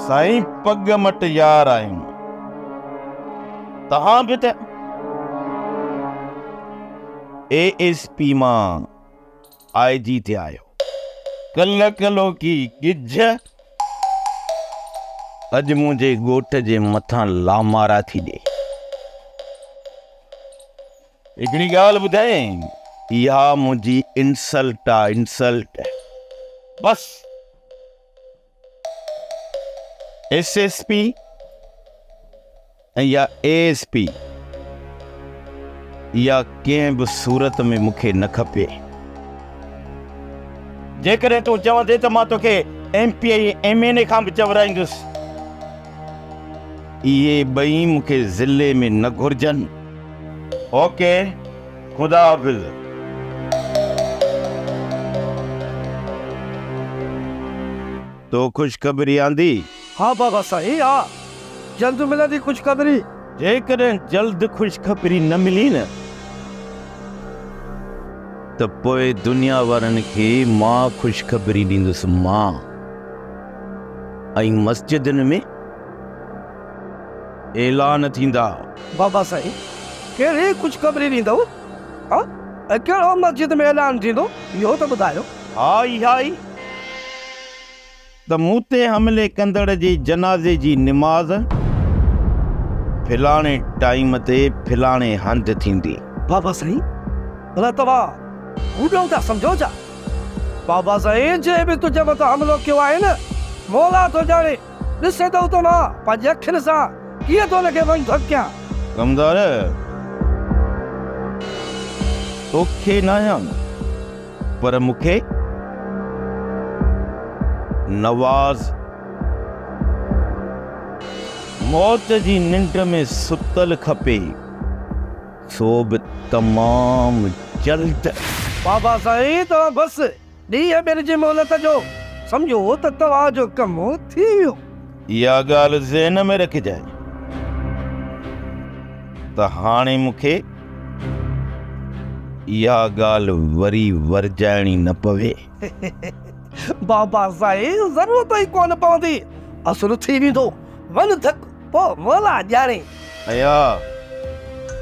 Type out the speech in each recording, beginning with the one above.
سائين پڳ مٽ يار آهيون. توهان به ته اي ايس پي مان آء جي ٿيا آهيو. ڪلهه ڪلهوڪي ڳجهه اڄ منهنجي ڳوٺ جي مٿان لامارا ٿي ڏئي. هڪڙي ڳالهه ٻڌايائين، اها منهنجي انسلٽ آ، انسلٽ. بس ايس ايس پي ۽ يا اي ايس پي اها ڪنهن به صورت ۾ مون کي نه کپي. جيڪڏهن تون چوندين ته مان توکي ايم پي ۽ ايم اين اي کان به چورائيندس. اهي ٻئي مون کي ضلعي ۾ نه گهرجن. اوڪي خدا حافظ. تو خوشخبري آندي؟ ها بابا سائين ها، جلد ملندي خوشخبري. جيڪڏهن جلد خوشخبري نه ملي نه ته پوء دنيا وارن کي مان خوشخبري ڏيندس مان ۽ مسجدن ۾ اعلان ٿيندا. بابا سائين ڪهڙي خوشخبري ڏيندؤ ها ۽ ڪهڙو مسجد ۾ اعلان ٿيندو اهو ته ٻڌايو. ها اها ئي ته مون تي حملي ڪندڙ جي جنازي جي نماز فلاڻي ٽائيم تي فلاڻي هنڌ ٿيندي. بابا سائين ڀلا توهان گوڏو ٿا سمجهو ڇا؟ بابا سائين جنهن به تنهنجي مٿان حملو ڪيو آهي نه مولا ٿو ڄاڻي. ڏسندؤ ته مان پنهنجي اکين سان ڪيئن ٿو ان کي وڃ ڌڪيان. ڪمدار، توکي ناهيان، پر مون کي نواز موت جي ننڊ ۾ ستل کپي، سو به تمام جلد. بابا سائين، توهان بس ڏينهن ٻن جي مهلت جو سمجهو ته توهان جو ڪم ٿي ويو. اها ڳالهه ذهن ۾ رکجانء ته هاڻي مون کي اها ڳالهه وري ورجائڻي نه پوي. بابا سائين ضرورت ئي ڪونه پوندي، اصل ٿي ويندو. وڃ ڌڪ پوء مولا ڄاڻي. ايا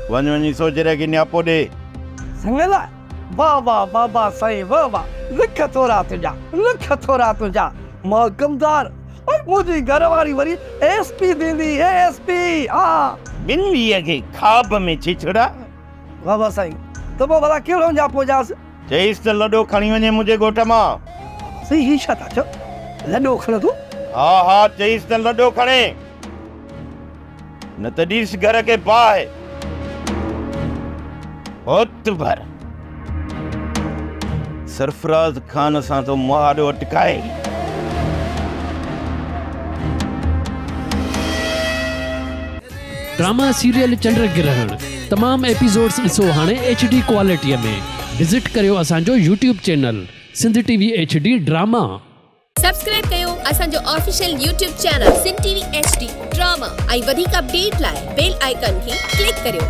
وڃ وڃي سوجهري کي نياپو ڏي. سڱ لاء واه واه بابا سائين واه واه لک ٿورا تنهنجا لک ٿورا تنهنجا مان ڪمدار ۽ منهنجي گهر واري وري ايس پي ٿيندي ايس پي ها. ٻليء کي خواب ۾ ڇڇڙا. بابا سائين ته پوء ڀلا ڪهڙو نياپو ڏيانس. چئيس ته لڏو کڻي وڃي منهنجي ڳوٺ مان. بابا سائين هي ڇا ٿا چئو لڏو کڻندو. ها ها چئيس ته لڏو کڻي نه ته ڏيس گهر کي باهه. هوت ڀر سرفراز خان سان ٿو مهاڏو اٽڪائي. ڊراما سيريل چنڊ گرهڻ تمام ايپيسوڊس ڏسو هاڻي ايڇ ڊي ڪوالٽي ۾ وزٽ ڪريو اسان جو YouTube channel Sindh T V H D drama. Subscribe ڪيو اسان جو official YouTube channel Sindh T V H D drama ۽ وڌيڪ اپڊيٽ لاء بيل آئيڪان کي ڪلڪ ڪريو.